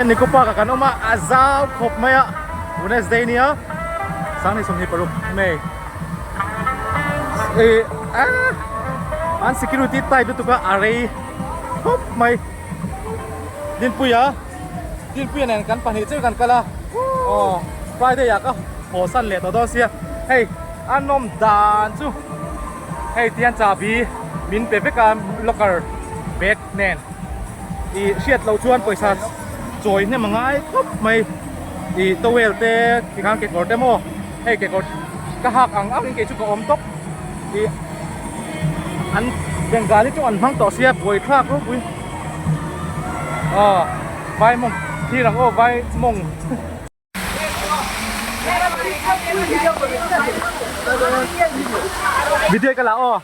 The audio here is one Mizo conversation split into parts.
Nico Park ah kan awm a, a zau khawp mai a, Wednesday nia Sanghnih 26 May ih ah an security tight lutuk a a rei khawp mai Dinpuia Dinpuia nen kan pahnih chiah kan kal a aw Friday ah ka haw san leh tawh dawn sia hei a nawm dan chu hei tihian chahbi min pe vek a locker bag nen. Ih hriat loh chuan pawisa chawi hnem a ngai khawp mai ih towel te tikhan kekawr te maw hei kekawr ka hak ang ang in kei chu ka awm tawp ih an bengali chu an hmang tawh sia buai thlak ropui aw vai mawng thlir ang aw vai mawng. Video ka la aw.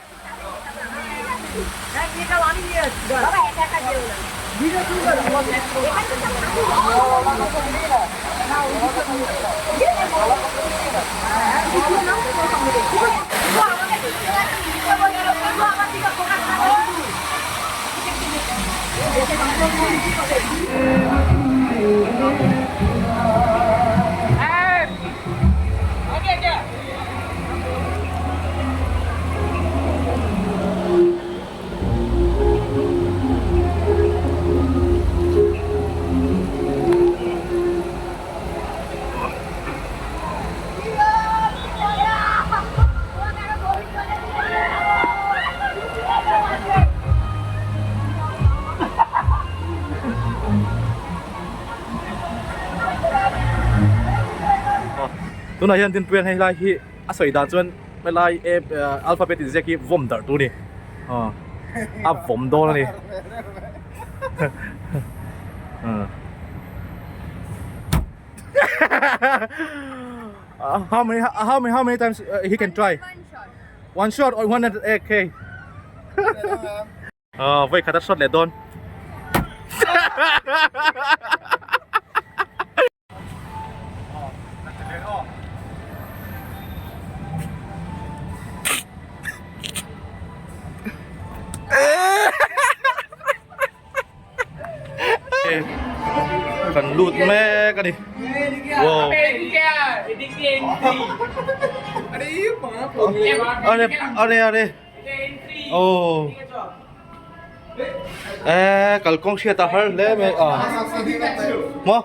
Tunah hian Dinpuian hei lai hi a sawi dan chuan helai alphabet inziak hi vawm darh tur a ni a vawm dawn a ni. How many how many how many times he can try? One shot. One shot or one okay. Ah, voi khat a shot leh dawn. Kan lut mek a ni. Wow. Are are are. Oh. Eh, kalkawng hriat a har hle mai a. Maw?